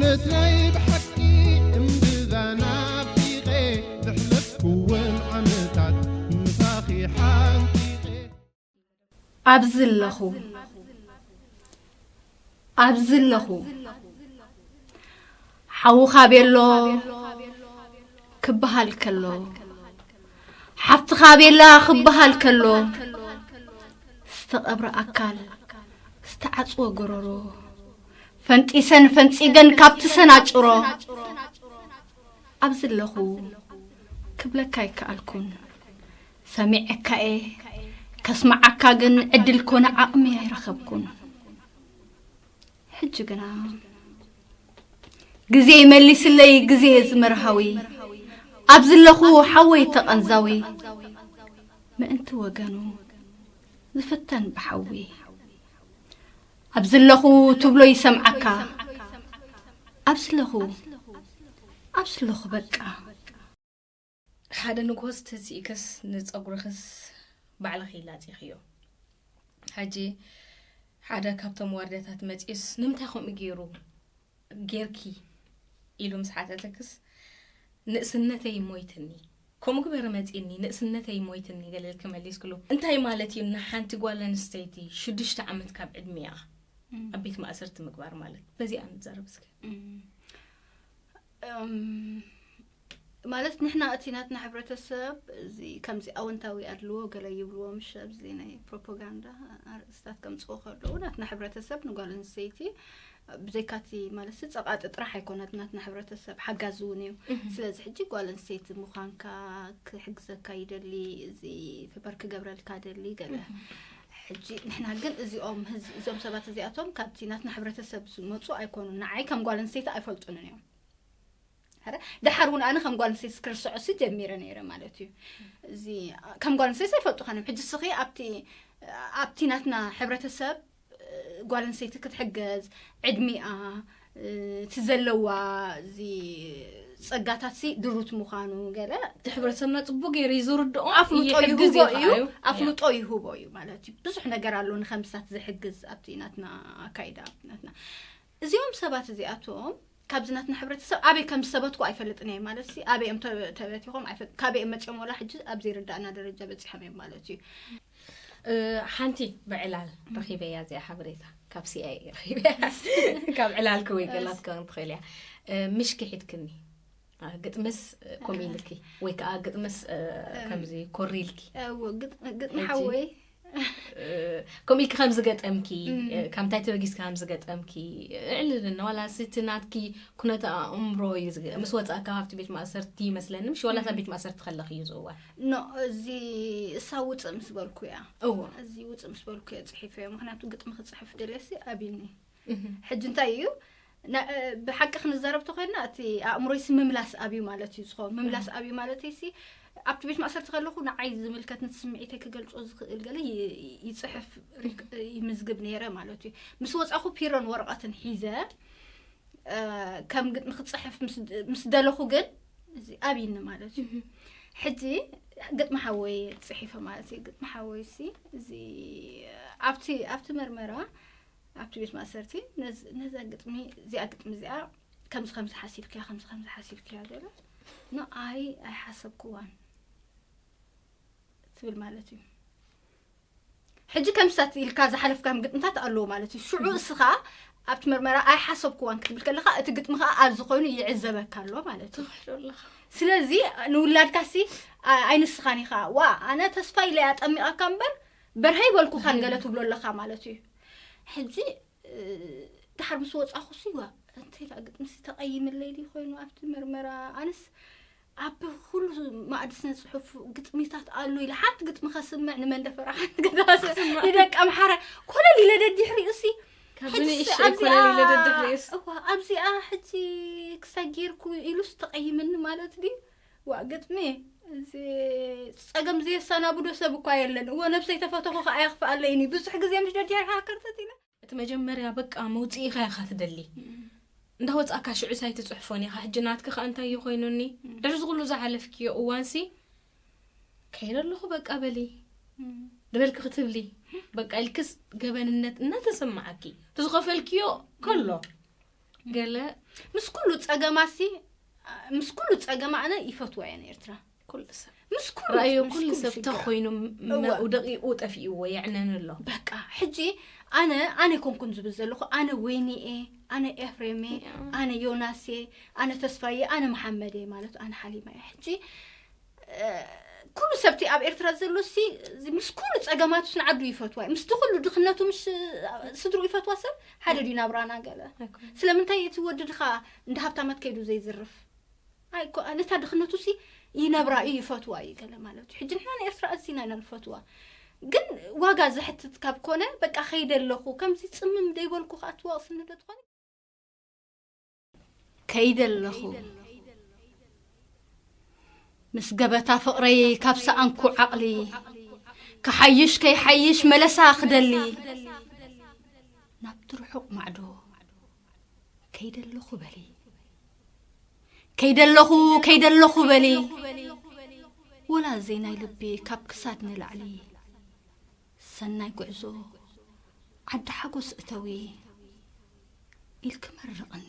ነትናይ ብሓቂ እምብዛ ናፊቐ ዘሕለፍኩወን ዓመታት ምሳኺ ሓንቲቐ። ኣብዚ ኣለኹ ኣብዚ ኣለኹ ሓውኻ ቤሎ ክበሃል ከሎ፣ ሓፍትኻ ቤላ ክበሃል ከሎ፣ ዝተቐብረ ኣካል፣ ዝተዓጽወ ጎረሮ፣ ፈንጢሰን ፈንጺገን ካብቲ ሰናጭሮ ኣብዚ ኣለኹ ክብለካ ኣይከኣልኩን። ሰሚዐካ'የ ከስምዓካ ግን ዕድል ኮነ ዓቕሚ ኣይረኸብኩን። ሕጂ ግና ግዜ መሊስለይ ግዜ ዝመርሃዊ ኣብዚ ኣለኹ ሓወይ ተቐንዛዊ ምእንቲ ወገኑ ዝፍተን ብሓዊ ኣብዚ ኣለኹ ትብሎ ይሰምዓካ ኣብዚ ኣለኹ ኣብዚ ኣለኹ በቃ። ሓደ ንግሆ ዝተሲእክስ ንፀጉርኽስ ባዕልኺ ላፂኽዮ። ሕጂ ሓደ ካብቶም ዋርድያታት መፂኡስ ንምንታይ ከምኡ ገይሩ ጌርኪ ኢሉ ምስ ሓተተክስ ንእስነተይ ሞይትኒ ከምኡ ግበሪ መፂኒ ንእስነተይ ሞይትኒ ገለ ኢልኪ መሊስክሉ። እንታይ ማለት እዩ ንሓንቲ ጓል ኣንስተይቲ ሽዱሽተ ዓመት ካብ ዕድሚኣ ኣብ ቤት ማእሰርቲ ምግባር ማለት? በዚኣ ንዛረብ እስኪ። ማለት ንሕና እቲ ናትና ሕብረተሰብ እዚ ከምዚ ኣወንታዊ ኣድልዎ ገለ ይብልዎ ምሽ ኣብዚ ናይ ፕሮፓጋንዳ ኣርእስታት ከምፅኡ ከለዉ ናትና ሕብረተሰብ ንጓል ኣንስተይቲ ብዘይካቲ ማለት ጸቃጢ ጥራሕ ኣይኮነት ናትና ሕብረተሰብ ሓጋዚ እውን እዩ። ስለዚ ሕጂ ጓል ኣንስተይቲ ምዃንካ ክሕግዘካ ይደሊ፣ እዚ ፈበር ክገብረልካ ደሊ ገለ ሕጂ ንሕና ግን እዚኦም ህዝ- እዞም ሰባት እዚኣቶም ካብቲ ናትና ሕብረተሰብ ዝመፁ ኣይኮኑን። ንዓይ ከም ጓል ኣንስተይቲ ኣይፈልጡንን እዮም። ሕረ ድሓር እውን ኣነ ከም ጓል ኣንስተይቲ ክርስዖ ሲ ጀሚረ ነይረ ማለት እዩ። እዚ ከም ጓል ኣንስተይቲ ኣይፈልጡኻን እዮም። ሕጂ ስኺ ኣብቲ ኣብቲ ናትና ሕብረተሰብ ጓል ኣንስተይቲ ክትሕገዝ ዕድሚኣ እቲ ዘለዋ እዚ ፀጋታት ሲ ድሩት ምዃኑ ገለ እቲ ሕብረተሰብና ፅቡቅ ገይሩ እዩ ዝርድኦ ኣፍልጦ ይሕግዝ ይህቦ እዩ እዩ እዩ። ኣፍልጦ ይህቦ እዩ ማለት እዩ። ብዙሕ ነገር ኣሎ ንኸምስታት ዝሕግዝ ኣብቲ ናትና ኣካይዳ ናትና እዚኦም ሰባት እዚኣቶም ካብዚ ናትና ሕብረተሰብ ኣበይ ከም ዝሰበትኩ ኣይፈልጥን እየ ማለት ሲ ኣበይ እዮም ተ- ተበቲኾም ኣይፈል- ካበይ እዮም መፅኦም ወላ ሕጂ ኣብ ዘይርዳእና ደረጃ በፂሖም እዮም ማለት እዩ። እ፣ ሓንቲ ብዕላል ረኺበያ እዚኣ ሓበሬታ ካብ ሲኣይኤ ረኺበያ ካብ ዕላልኪ ወይ ገላት ክኸውን ትኽእል እያ። እ፣ ምሽ ክሒድክኒ እ፣ ግጥምስ እ፣ ከምኡ ኢልኪ ወይ ከዓ ግጥምስ እ፣ ከምዚ ኮሪ ኢልኪ እዎ ግጥሚ ግጥሚ ሕጂ ሓወይ እ፣ ከምኡ ኢልኪ ከም ዝገጠምኪ እ፣ ካብ ምንታይ ተበጊስካ ከም ዝገጠምኪ እዕልልና ዋላ ስቲ ናትኪ ኩነተ ኣእምሮ እዩ ዝገ- ምስ ወፃእካ ካብቲ ቤት ማእሰርቲ ይመስለኒ ምሽ ዋላ ካብ ቤት ማእሰርቲ ከለኺ እዩ ዝእዋን ኖ እዚ እሳ ውፅእ ምስ በልኩ እያ እዎ እዚ ውፅእ ምስ በልኩ እየ ፅሒፈዮ። ምክንያቱ ግጥሚ ክፅሕፍ ደልየ ሲ ኣብኒ ሕጂ እንታይ እዩ ና- ብሓቂ ክንዛረብ ተኮይንና እቲ ኣእምሮይሲ ምምላስ ኣብዩ ማለት እዩ ዝኸውን። ምምላስ ኣብዩ ማለት ሲ ኣብቲ ቤት ማእሰርቲ ከለኹ ንዓይ ዝምልከት ነቲ ስምዒተይ ክገልፆ ዝኽእል ገለ ይ- ይፅሕፍ ሪክ- ይምዝግብ ነይረ ማለት እዩ። ምስ ወፃኹ ፒሮን ወረቐትን ሒዘ እ፣ ከም ግጥሚ ክፅሕፍ ምስ- ምስ ደለኹ ግን እዚ ኣብይኒ ማለት እዩ። ሕጂ ግጥሚ ሓወይ ፅሒፈ ማለት እዩ። ግጥሚ ሓወይ ሲ እዚ ኣብቲ ኣብቲ መርመራ ኣብቲ ቤት ማእሰርቲ ነዝ- ነዛ ግጥሚ እዚኣ ግጥሚ እዚኣ ከምዚ ከምዚ ሓሲብክያ ከምዚ ከምዚ ሓሲብክያ ገለ ንኣይ ኣይሓሰብክዋን ትብል ማለት እዩ። ሕጂ ከም ሳት ኢልካ ዝሓለፍካም ግጥምታት ኣለዎ ማለት እዩ። ሽዑ እስኻ ኣብቲ መርመራ ኣይሓሰብክዋን ክትብል ከለኻ እቲ ግጥሚ ከዓ ኣብዚ ኮይኑ ይዕዘበካ ኣሎ ማለት እዩ። ስለዚ ንውላድካ ሲ ኣ- ኣይንስኻን ኢኻ ዋ ኣነ ተስፋ ኢለ እያ ጠሚቐካ እምበር በርሀ ይበልኩኻን ገለ ትብሎ ኣለኻ ማለት እዩ። ሕጂ እ፣ ድሓር ምስ ወፃኹ ሲ ዋ እንታይ ደኣ ግጥምሲ ተቐይምለይ ድዩ ኮይኑ ኣብቲ መርመራ ኣነስ ኣብ ኩሉ ማእዲ ስነ ፅሑፍ ግጥሚታት ኣሎ ኢለ ሓንቲ ግጥሚ ከስምዕ ንመንደፈራ ሓንቲ ግጥሚ ከስምዕ ንደቂ ኣምሓራ ኮለል ኢለ ደድሕሪኡ ሲ ካብዚ ሕጂ ንእሽተይ ኣብዚኣ- ኮለል ኢለ ደድሕሪኡስ እዋ ኣብዚኣ ሕጂ ክሳብ ጌርኩ ኢሉስ ተቐይምኒ ማለት ድዩ ዋ ግጥሚ እዚ ፀገም ዘየሰናብዶ ሰብ እኳ የለን እዎ ነብሰይ ተፈተኹ ከዓ የኽፍኣለይኒ ብዙሕ ግዜ ምሽ ደድሕርካ ከርተት ኢለ እቲ መጀመርያ በቃ መውፅኢኻ ኢኻ ትደሊ እንዳወፃእካ ሽዑ ሳይ ትፅሕፎን ኢኻ ሕጂ ናትኪ ከዓ እንታይ እዩ ኮይኑኒ ድሕሪ ዝኩሉ ዝሓለፍክዮ እዋንሲ ከይደ ኣለኹ በቃ በሊ ዝበልኪ ክትብሊ በቃ ኢልክስ ገበንነት እናተሰማዓኪ እቲ ዝኸፈልክዮ ከሎ ገለ ምስ ኩሉ ጸገማሲ ምስ ኩሉ ጸገማ ኣነ ይፈትዋ እየ ንኤርትራ። ኩሉ ሰብ ምስ ኩሉ ራእዮ ምስ ኩሉ ኩሉ ሰብ ሽግራ። ተኾይኑ እዋ። ደቂቁ ጠፊእዎ የዕነን ኣሎ። በቃ ሕጂ ኣነ ኣነ ኮንኩን ዝብል ዘለኹ ኣነ ወይኒኤ፣ ኣነ ኤፍሬሜ፣ ያ። ኣነ ዮናሴ፣ ኣነ ተስፋዬ፣ ኣነ መሓመዴ ማለት ኣነ ሓሊማ እየ። ሕጂ እ፣ ኩሉ ሰብቲ ኣብ ኤርትራ ዘሎ ሲ እዚ ምስ ኩሉ ጸገማቱ ንዓዱ ይፈትዋ እዩ። ምስቲ ኩሉ ድኽነቱ ምስ ስድሩ ይፈትዋ ሰብ ሓደ ድዩ ናብራና ገለ ኣይኮነ። ስለምንታይ እቲ ወዲ ድኻ እንደ ሃብታማት ከይዱ ዘይዝርፍ ኣይኮ ነታ ድኽነቱ ሲ ይነብራ እዩ ይፈትዋ እዩ ገለ ማለት እዩ። ሕጂ ንሕና ንኤርትራ ኣዚና ኢና ንፈትዋ፣ ግን ዋጋ ዘሕትት ካብ ኮነ በቃ ከይደ ኣለኹ ከምዚ ጽምም ደይበልኩ ከዓ ትወቕስኒ ዶ ትኾን? ከይደ ኣለኹ ምስ ገበታ ፍቕረይ ካብ ሰኣንኩ ዓቕሊ ክሓይሽ ከይሓይሽ መለሳ ክደሊ ናብቲ ርሑቕ ማዕዶ ከይደ ኣለኹ በሊ። ከይደ ኣለኹ ከይደ ኣለኹ በሊ። ወላ ዘይናይ ልቢ ካብ ክሳድ ንላዕሊ ሰናይ ጉዕዞ ዓዲ ሓጎስ እተዊ ኢልኪ መርቕኒ።